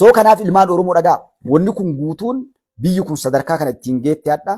So kanaaf ilmaan Oromoo dhagaa, wanni kun guutuun biyyi kun sadarkaa kana ittiin geette hadha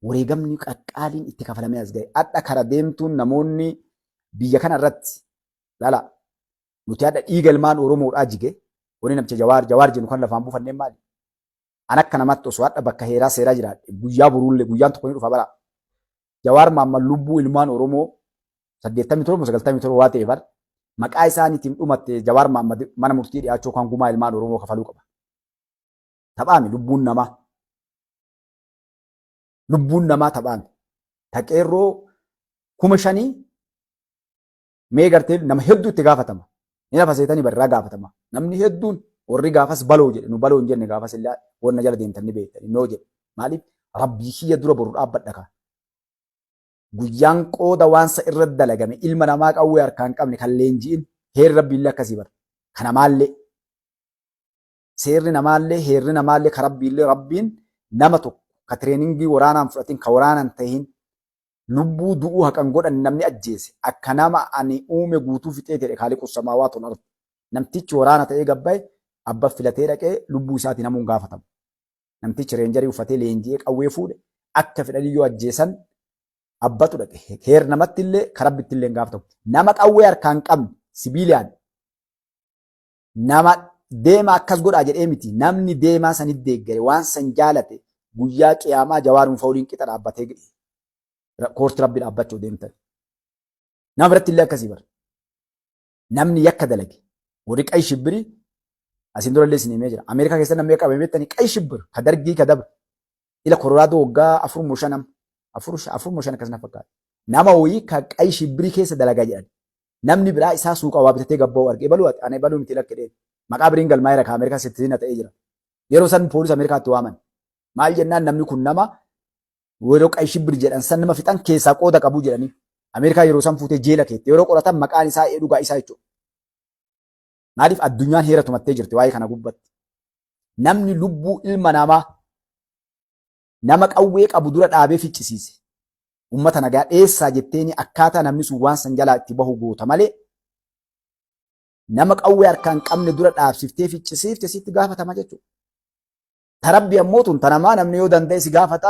wareegamni qaqqaaliin itti kafalamee as gahe. Hadha kara deemtuun namoonni biyya kana irratti lala nuti hadha dhiiga ilmaan Oromoodhaa jige wanni namicha Jawaar Jawaar jennu kan lafaan buufanneen maali? An akka namatti osoo hadha bakka heeraa seeraa jiraadhe guyyaa boruullee guyyaan tokko ni dhufa bara. Jawaar Mahammad lubbuu ilmaan Oromoo 87 97 waa ta'e bar maqaa isaaniitiin dhumatte Jawaar Mahammad mana murtii dhiyaachuu kan gumaa ilmaan Oromoo kafaluu qaba. Taphaami lubbuun namaa. Lubbuun namaa taphaami. Taqeerroo 5,000 mee gartee nama hedduu itti gaafatama. Ni lafa seetanii barraa gaafatama. Namni hedduun warri gaafas baloo jedhe nu baloo hin jenne gaafas illee wanna jala deemtan ni beektan noo jedhe. Maaliif rabbii kiyya dura boru dhaabbadha kaa. Guyyaan qooda waansa irra dalagame ilma namaa qawwee harkaa hin qabne kan leenji'in heerri rabbiillee akkasii bara. Kana maallee seerri namaallee heerri namaallee ka rabbiillee rabbiin nama tokko ka tireeningii waraanaan fudhatin ka waraanaan tahin lubbuu du'uu haqan godhan namni ajjeese akka nama ani uume guutuu fixee jedhe kaaliqu samaawaat wal ard. Namtichi waraana ta'ee gabbaye abba filatee dhaqee lubbuu isaatiin hamuun gaafatamu. Namtichi reenjarii uffatee leenji'ee qawwee fuudhe akka fedhanii yoo ajjeesan abbatu dhaqe. Heer namatti illee ka rabbitti illee hin gaafatamu. Nama qawwee harkaa hin qabne sibiilaan nama deema akkas godhaa jedhee miti namni deemaa sanit deeggare waan san jaalate guyyaa qiyaamaa jawaaruun fa'uliin qixa dhaabbatee koorti rabbi dhaabbachuu deemtan. Nama biratti illee akkasii bara. Namni yakka dalage warri qay shibbiri asiin dura illee isin himee jira. Ameerikaa keessatti namni qabame beektanii qay shibbir ka dargii ka dabre ila Koloraadoo waggaa afur moo shan amma afur afur moo shan akkas na fakkaata. Nama wayii ka qay shibbirii keessa dalagaa jedhan. Namni biraa isaa suuqa waa bitatee gabba'u arge. Ebaluu ati ana ebaluu miti lakke dheen. Maqaa biriin galmaa'eera ka Ameerikaa sittiziina ta'ee jira. Yeroo san poolisii Ameerikaatti waaman. Maal jennaan namni kun nama yeroo qay shibbir jedhan san nama fixan keessaa qooda qabu jedhanii. Ameerikaa yeroo san fuutee jeela keette. Yeroo qoratan maqaan isaa dhugaa isaa jechuudha. Maaliif addunyaan heera tumattee jirti waa'ee kana gubbatti. Namni lubbuu ilma namaa nama qawwee qabu dura dhaabee ficcisiise. Uummata nagaa dheessaa jetteeni akkaataa namni sun waan san jalaa itti bahu goota malee nama qawwee harkaa hin qabne dura dhaabsiftee ficcisiifte sitti gaafatama jechuudha. Ta rabbi ammoo tun ta namaa namni yoo danda'e si gaafata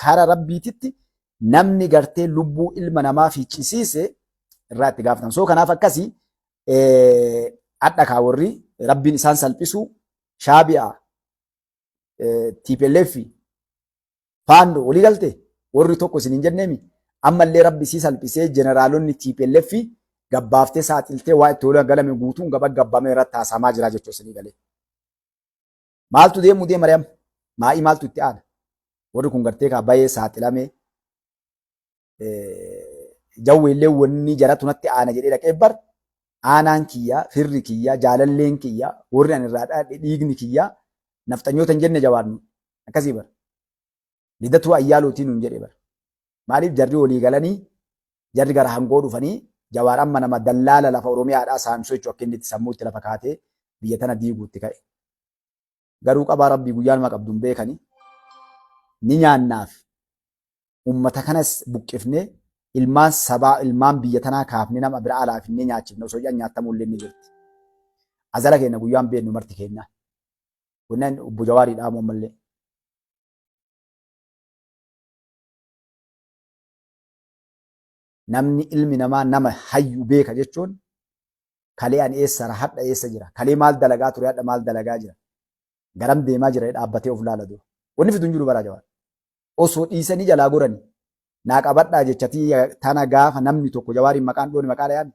kara rabbiititti namni gartee lubbuu ilma namaa ficcisiise irraa itti gaafatan. So kanaaf akkasii hadha kaa warri rabbiin isaan salphisu shaabi'a TPLF faandoo walii galte warri tokko isin hin jenneemi ammallee rabbi isii salphisee jeneraalonni TPLF gabbaaftee saaxiltee waa itti walii galame guutuun gaba gabbamee irratti haasamaa jira jechuudha isinii galee. Maaltu deemuu deema Mariyaam? Maa'ii maaltu itti aana? Warri kun gartee kaa bayee saaxilamee jawweellee wanni jaratu natti aana jedhee dhaqee bar aanaan kiyya firri kiyya jaalalleen kiyya warri ani irraa dhaadhe dhiigni kiyya nafxanyoota hin jenne jawaarnu akkasii bar lidatuu ayyaaluutiin nun jedhe bar maaliif jarri walii galanii jarri gara hangoo dhufanii jawaar amma nama dallaala lafa oromiyaadhaa saamsuu jechuun akka inni itti sammuu itti lafa kaatee biyya tana diiguutti ka'e. Garuu qabaa rabbii guyyaa nama qabdu hin beekani ni nyaannaaf ummata kanas buqqifnee ilmaan sabaa ilmaan biyya tanaa kaafnee nama bira alaa finnee nyaachifne osoo jedhan nyaatamuu illee ni jirti. Azala keenya guyyaan beennu marti keenya. Kunneen obbo Jawaarii dhaamu ammallee. Namni ilmi namaa nama hayyu beeka jechuun kalee ani eessara hadha eessa jira kalee maal dalagaa ture hadha maal dalagaa jira garam deemaa jira dhaabbatee of laala dura. Wanni fidu hin jiru baraa Jawaar. Osoo dhiisanii jalaa goranii naa qabadhaa jechatii tana gaafa namni tokko Jawaariin maqaan dhoone maqaa dhayaan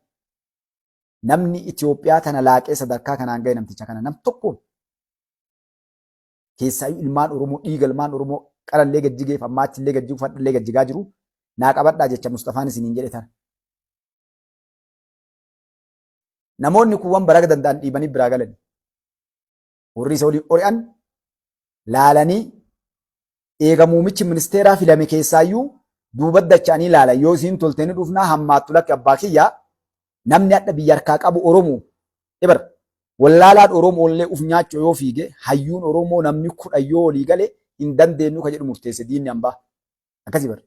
namni Itoophiyaa tana laaqee sadarkaa kanaan gahe namticha kana nam tokkoon keessaayyuu ilmaan Oromoo dhiiga ilmaan Oromoo qarallee gajjigeef ammaachillee gajjigu fadhallee gajjigaa jiru naa qabadhaa jecha Mustafaan isiniin jedhe tana. Namoonni kuuwwan baraga danda'an dhiibanii biraa galan. Warri isa waliin ori'an laalanii eega muumichi ministeeraa filame keessaayyuu duuba dacha'anii laalan yoo isiin tolte ni dhufnaa hammaattu lakki abbaa kiyyaa namni hadha biyya harkaa qabu Oromoo ibar wallaalaan Oromoo illee uf nyaachoo yoo fiige hayyuun Oromoo namni 10 yoo walii gale hin dandeenyu ka jedhu murteesse diinni hambaa akkasii bar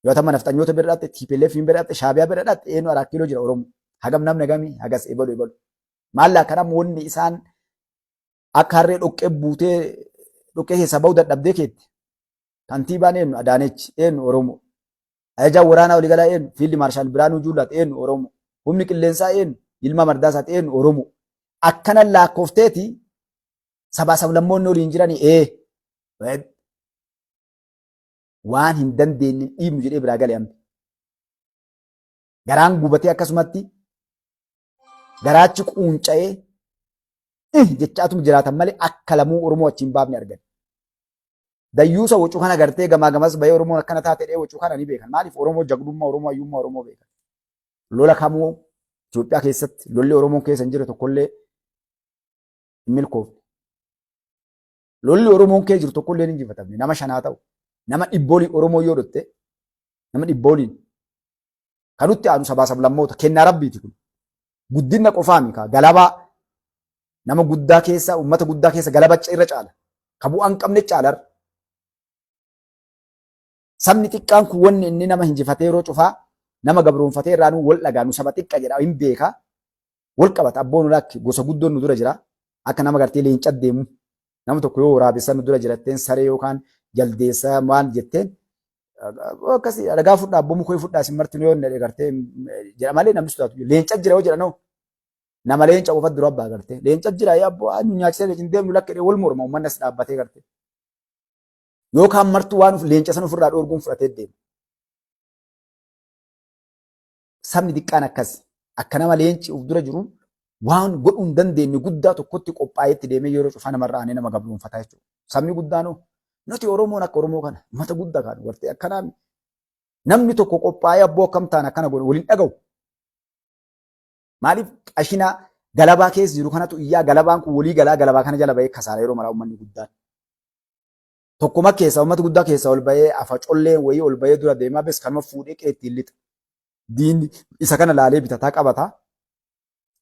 yoo tamma nafxanyoota bira dhatte TPLF bira dhatte Shaabiyaa bira dhatte eenyu araa kiiloo jira Oromoo hagam namni hagamii hagas ebalu ebalu maallaa kana wanni isaan Akka harree dhoqqee buutee dhoqqee keessaa ba'uu dadhabdee keetti. Kantiibaan eenyu? Adaanech eenyu? Oromoo. Ajajaan waraanaa waliigalaa eenyu? Fiildi Maarshaal Biraanuu Juulaat eenyu? Oromoo. Humni qilleensaa eenyu? Yilmaa Mardaasaat eenyu? Oromoo. Akkana lakkoofteeti sabaa sablammoonni waliin jiranii ee waan hin dandeenye dhiibnu jedhee biraa gale amma. Garaan gubatee akkasumatti garaachi quunca'ee jechaatuma jiraatan malee akka lamuu Oromoo achi hin baafne argan. Dayyuusa wacuu kana gartee gamaa gamas bahee Oromoon akkana taate dhee wacuu kana ni beekan. Maaliif Oromoo jagnummaa Oromoo hayyummaa Oromoo beekan. Lola kamuu Itoophiyaa keessatti lolli Oromoon keessa hin jirre tokkollee hin milkoofne. Lolli Oromoon keessa jiru tokkollee hin injifatamne. Nama shanaa ta'u. Nama dhibbooliin Oromoo yoo dhotte nama dhibbooliin kan nutti aanu sabaa sablammoota kennaa rabbiiti kun. Guddina qofaami kaa galabaa nama guddaa keessa uummata guddaa keessa galabacha irra caala. Ka bu'aa hin qabne caalar. Sabni xiqqaan kun wanni inni nama hinjifatee yeroo cufaa nama gabroonfatee irraa nu wal dhagaa nu saba xiqqa jedha hin beeka. Wal qabata abboon lakki gosa guddoon nu dura jira. Akka nama gartee leenca deemu nama tokko yoo waraabessa nu dura jiratteen saree yookaan jaldeessa maal jetteen akkasii dhagaa fudhaa abboo mukee fudhaa isin marti yoo inni gartee jedha malee namni sodaatu leenca jira yoo jedhanoo nama leenca qofa dura abbaa gartee leenca jira yaa abboo nu nyaachisee leenca deemnu lakkee wal morma uummanni as dhaabbatee gartee yookaan martuu waan leenca sana ofirraa dhoorguun fudhatee deema. Sabni xiqqaan akkas akka nama leenci of dura jiru waan godhuu hin dandeenye guddaa tokkotti qophaa'eetti deemee yeroo cufaa namarra aanee nama gabroonfataa jechuudha. Sabni guddaanoo nuti Oromoon akka Oromoo kana uummata guddaa kan gartee akkanaa namni tokko qophaa'ee abboo akkam taana akkana godhu waliin dhaga'u. Maaliif qashinaa galabaa keessa jiru kanatu iyyaa galabaan kun walii galaa galabaa kana jala bahee kasaara yeroo maraa uummanni guddaan. Tokkuma keessa uummata guddaa keessa ol bahee afa colleen wayii ol bahee dura deemaa bes kanuma fuudhee qe'ee ittiin lixa. Diinni isa kana laalee bitataa qabata.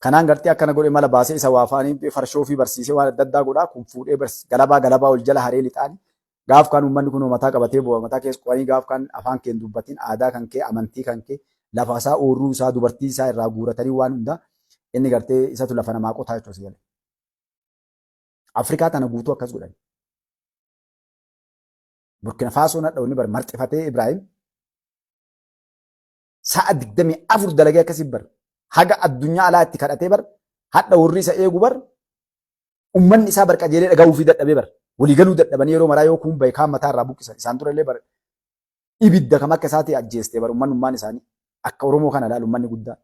Kanaan gartee akkana godhee mala baasee isa waa afaanii farshoo fi barsiisee waan adda addaa godhaa kun fuudhee galabaa galabaa ol jala haree lixaani. Gaaf kaan uummanni kun mataa qabatee bu'a mataa keessa qo'anii gaaf kaan afaan kee hin dubbatin aadaa kan kee amantii kan kee lafa isaa oorruu isaa dubartii isaa irraa guuratanii waan hundaa inni gartee isatu lafa namaa qotaa jechuudha si jala. Afrikaa tana guutuu akkas godhan. Burkina Faasoo nadha wanni bar marxifatee Ibraahim sa'a 24 dalagee akkasii bar haga addunyaa alaa itti kadhatee bar hadha warri isa eegu bar ummanni isaa bar qajeelee dhaga'uu fi dadhabee bar walii galuu dadhabanii yeroo maraa yoo kuun bahe kaan mataa irraa buqqisan isaan durallee bar ibidda kam akka isaatii ajjeestee bar ummannummaan isaanii akka Oromoo kana laal ummanni guddaa.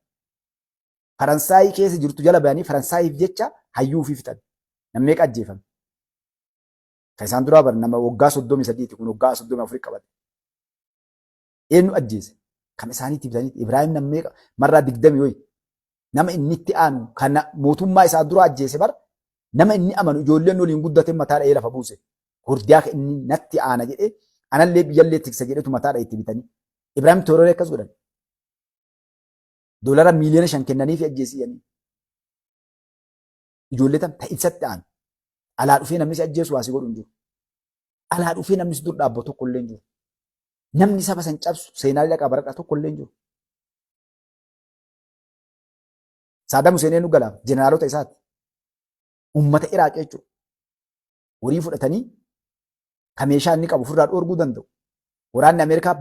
Faransaayii keessa jirtu jala bayanii Faransaayiif jecha hayyuu ofii fixan. Namni meeqa ajjeefame? Kan isaan duraa bar nama waggaa 33ti kun waggaa 34 qabate. Eenyu ajjeese? Kan isaaniitti bitanii Ibraahim nama meeqa marraa 20 wayi. Nama inni itti aanu kan mootummaa isaa dura ajjeese bar nama inni amanu ijoolleen waliin guddate mataa dha'ee lafa buuse. Hordiyaa kan inni natti aana jedhee anallee biyyallee tiksa jedhetu mataa dha'ee itti bitanii. Ibraahim Toororee akkas godhan. Doolara miiliyoona 5 kennaniifi ajjeesii jedhanii. Ijoollee tan ta'isatti aanu. Alaa dhufee namni si ajjeesu waa si godhu hin jiru. Alaa dhufee namni si dur dhaabbatu tokko illee hin jiru. Namni saba san cabsu seenaalee dhaqaa baradhaa tokko illee hin jiru. Saadaam Huseen eenyu galaaf? Jeneraalota isaati. Uummata Iraaq jechuudha. Horii fudhatanii ka meeshaa inni qabu ofirraa dhoorguu danda'u. Waraanni Ameerikaa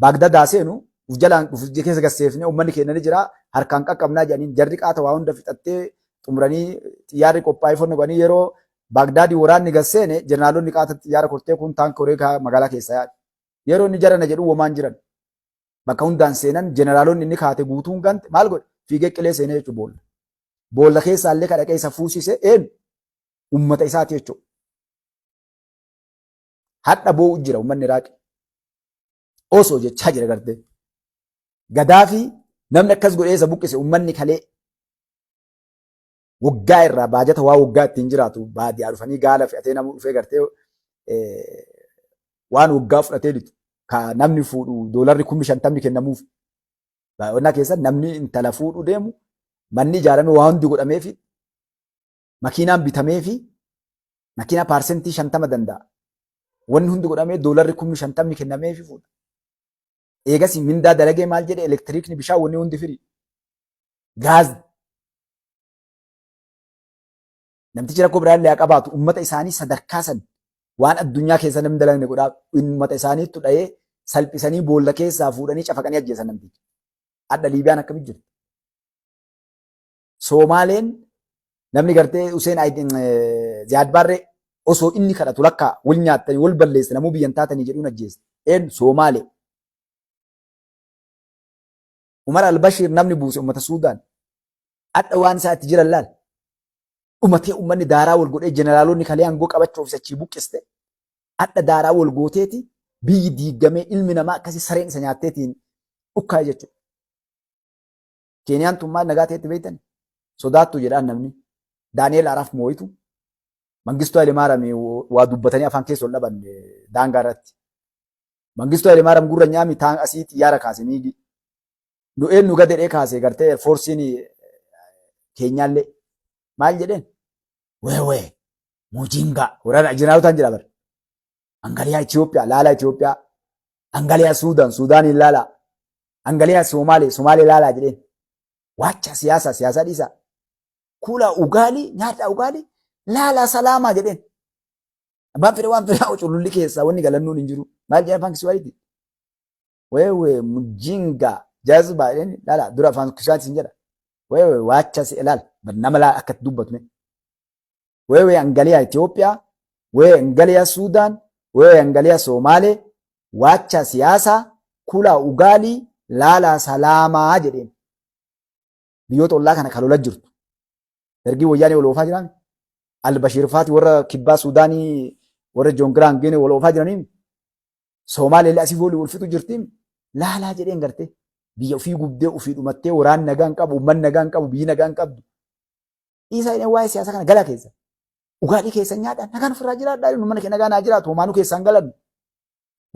Baagdadaa seenu uf jalaan uf keessa gasseefnee uummanni keenya ni jira harkaan qaqqabnaa jedhaniin jarri qaata waa hunda fixattee xumuranii xiyyaarri qophaa'ee fonna godhanii yeroo Baagdaadii waraanni gasseene jeneraalonni qaata xiyyaara kortee kun taankii horee magaalaa keessa yaa'e. Yeroo inni jarana jedhu womaan jiran. Bakka hundaan seenan jeneraalonni inni kaate guutuun gante maal godhe fiigee qilee seenee jechuudha boolla. Boolla keessaallee kadhaqee isa fuusise eenyu ummata isaati jechuudha. Hadha boo'u jira uummanni Iraaqi. Osoo jechaa jira gartee. Gadaafii namni akkas godhee isa buqqise uummanni kalee waggaa irraa baajata waa waggaa ittiin jiraatu baadiyaa dhufanii gaala fe'atee namuu dhufee gartee waan waggaa fudhatee bitu ka namni fuudhu doolarri 50,000 kennamuuf. Baay'inaa keessa namni intala fuudhu deemu manni ijaarame waa hundi godhameefi makiinaan bitameefi makiinaa 50% danda'a. Wanni hundi godhamee doolarri 50,000 kennameefi fuudha. Eegas mindaa dalagee maal jedhe elektiriikni bishaan wanni hundi firii. Gaazni. Namtichi rakkoo biraallee haa qabaatu ummata isaanii sadarkaa san waan addunyaa keessa namni dalagne godhaa ummata isaaniittu dha'ee salphisanii boolla keessaa fuudhanii cafaqanii ajjeesan namticha. Adda Liibiyaan akkamitti jirti? Soomaaleen namni gartee Huseen Ziyaad Baarree osoo inni kadhatu lakkaa wal nyaattanii wal balleessa namuu biyyan taatanii jedhuun ajjeesse. Een Soomaalee. Umar al-Bashir namni buuse ummata Suudaan. Adha waan isaa itti jiran laal. Dhumatee ummanni daaraa wal godhee jeneraalonni kalee aangoo qabachuuf isa achii buqqiste. Adha daaraa wal gooteeti biyyi diigamee ilmi namaa akkasii sareen isa nyaatteetiin dhukkaa'e jechuudha. Keeniyaan tun maal nagaa ta'etti beektan? Sodaattu jedhaan namni. Daani'eel Araaf Mooyitu Mangistuu Hayilemaariyaam waa dubbatanii afaan keessa ol dhaban daangaa irratti. Mangistuu Hayilemaariyaam gurra nyaami taan asii xiyyaara kaase miigi. Nu eenyu gad jedhee kaase gartee eerfoorsiin keenyaallee maal jedheen? Weewee mujingaa warra jeneraalotaan jira bara. Angaliyaa Itoophiyaa laalaa Itoophiyaa angaliyaa Suudaan Suudaaniin laalaa angaliyaa Somaalee Somaalee laalaa jedheen. Waacha siyaasaa siyaasaa dhiisaa. Kula ugaalii nyaadhaa ugaalii laalaa salaamaa jedheen. Abbaan fedhe waan fedhe cululli keessaa wanni galannuun hin jiru. Maal jedhan afaan Kiswaahiliiti? Wewe mjinga jazba jedheen laala dura afaan Kiswaahiliiti sin jedha. Wewe waacha si ilaal nama laala akkatti dubbatu mee. Wewe angalia Ethiopia, wewe angalia Sudan, wewe angalia Somali, wacha siasa, kula ugali, lala salaamaa jedheen. Biyyoota ollaa kana kan lola jirtu. Dargii wayyaanee wal oofaa jiraan. Albashiir faati warra kibbaa Suudaanii warra Joon Giraang wal oofaa jiranii. Soomaalee asii foolii wal fixu jirti. Laalaa jedheen gartee biyya ofii gubdee ofii dhumattee waraan nagaa hin qabu, uummanni nagaa hin qabu, biyyi nagaa hin qabdu. Dhiisaa jedheen waa'ee siyaasaa kana galaa keessa. Dhugaatii keessa nyaadhaa nagaan ofirraa jiraadhaa jedhu mana kee nagaa naa jiraatu homaanuu keessaan galannu.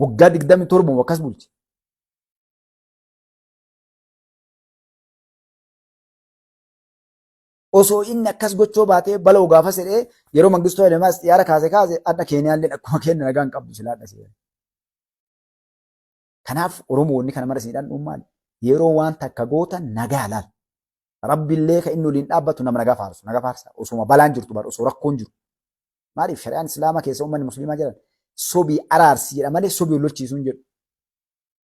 Waggaa 27 akkas bulche. Osoo inni akkas gochoo baatee baloo gaafa sedhee yeroo Mangistuu Hayilemaas xiyyaara kaase kaase adda Keeniyaallee akkuma keenya nagaa hin qabdu silaa adda seera. Kanaaf Oromoonni kana mara isin dhandhuun maali? Yeroo waan takka goota nagaa laal. Rabbillee kan inni waliin dhaabbatu nama nagaa faarsu. Nagaa faarsa. Osuma balaan jirtu bar osoo rakkoon jiru. Maaliif shari'aan Islaamaa keessa uummanni musliimaa jedhan sobii araarsi jedha malee sobii wal lolchiisuu hin jedhu.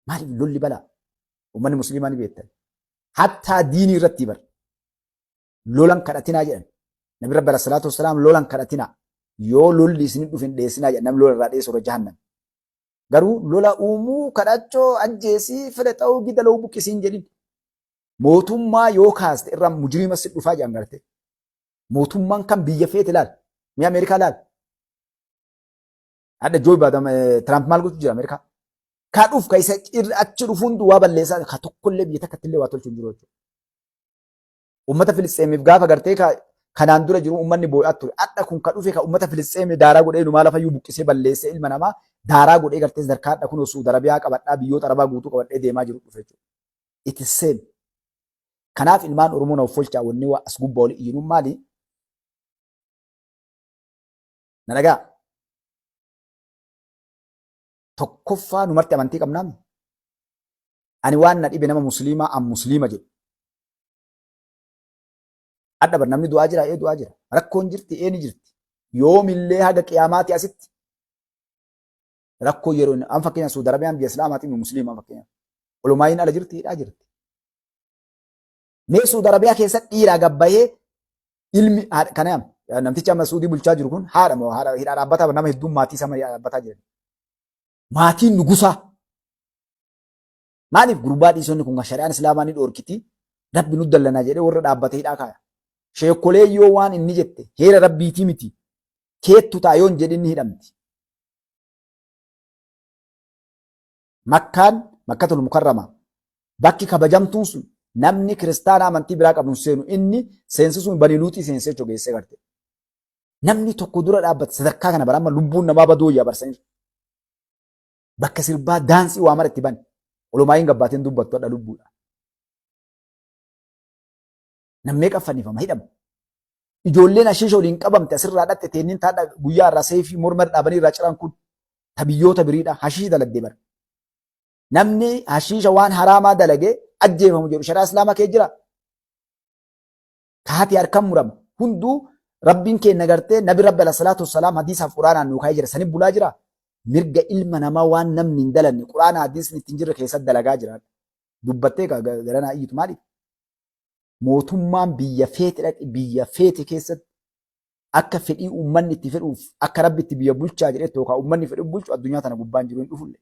Maaliif lolli balaa? Uummanni musliimaa ni beektan. Hattaa diinii irratti bar. Lolan kadhatinaa jedhan. Nabi Rabbi alayhi salaatu wassalaam lolan kadhatinaa. Yoo lolli isin dhufe hin dheessinaa jedhan. Namni lola irraa dheessu irra jahannam. Garuu lola uumuu kadhachoo ajjeesii fedhe ta'uu gidaloo buqqisiin jedhin. Mootummaa yoo kaaste irraa mujriima si dhufaa jedhan gartee. Mootummaan kan biyya feete laal. Mee Ameerikaa laal. Hadha Joo Baadam Tiraamp maal gochuu jira Ameerikaa? Ka dhuf ka isa achi dhufu hundu waa balleessaa ka tokkollee biyya takkatti illee waa tolchu hin jiru jechuudha. Uummata Filisxeemiif gaafa gartee ka kanaan dura jiru uummanni boo'aa ture. Hadha kun ka dhufe ka uummata Filisxeemii daaraa godhee numaa lafayyuu buqqisee balleessee ilma namaa daaraa godhee gartee sadarkaa hadha kun Suudi Arabiyaa qabadhaa biyyoota Arabaa guutuu qabadhee deemaa jiru dhufe jechuudha. It is same. Kanaaf ilmaan Oromoo na offolchaa wanni waa as gubbaa oli iyyinuu maali? Na dhagaa. Tokkoffaa nu marti amantii qabnaami. Ani waan na dhibe nama musliimaa an musliima jedhu. Adda bar namni du'aa jira ee du'aa jira. Rakkoon jirti ee ni jirti. Yoomillee haga qiyaamaati asitti rakkoo yeroo inni an fakkeenya Suudi Arabiyaan biyya Islaamaatiin musliima fakkeenya. Olumaayiin ala jirti hidhaa jirti. Mee Suudi Arabiyaa keessa dhiiraa gabbayee ilmi kana namtichi amma Suudii bulchaa jiru kun haadha moo haadha hidhaa dhaabbataa nama hedduun maatii isaa hidhaa dhaabbataa jiran. Maatiin nugusaa. Maaliif gurbaa dhiisonni kun shari'aan Islaamaa ni dhoorkiti rabbi nu dallanaa jedhee warra dhaabbate hidhaa kaaya. Sheekolee yoo waan inni jette heera rabbiitii miti keettu ta'a yoon jedhin ni hidhamti. Makkaan Makkatul Mukarrama bakki kabajamtuun sun namni kiristaana amantii biraa qabu hin seenu inni seensisuun banii luuxii seensisee jechuudha geessee garte. Namni tokko dura dhaabbate sadarkaa kana bara amma lubbuun namaa baduu wayyaa barsaniiru. Bakka sirbaa daansii waa mara itti bane. Olomaayiin gabbaateen dubbattu hadha lubbuudha. Nammee qaffannifama hidhama. Ijoolleen ashiisha waliin qabamte asirraa dhatte teennin taadha guyyaa irraa seefii morma irra dhaabanii irraa ciran kun ta biyyoota biriidha hashiisha daladdee bara. Namni hashiisha waan haraamaa dalage ajjeefamu jedhu shari'aa islaamaa kee jira. Kaati harkan murama. Hunduu Rabbiin keenya gartee nabi Rabbi alayhi salaatu wassalaam hadiisaaf quraanaan nuu kaa'ee jira. Sani bulaa jira. Mirga ilma namaa waan namni hin dalanne quraana hadiisni ittiin jirre keessatti dalagaa jira. Dubbattee garanaa iyyitu maaliif? Mootummaan biyya feete dhaqi, biyya feete keessatti akka fedhii uummanni itti fedhuuf akka Rabbi itti biyya bulchaa jedhetti yookaan uummanni fedhu bulchu addunyaa tana gubbaan jiru hin dhufulle.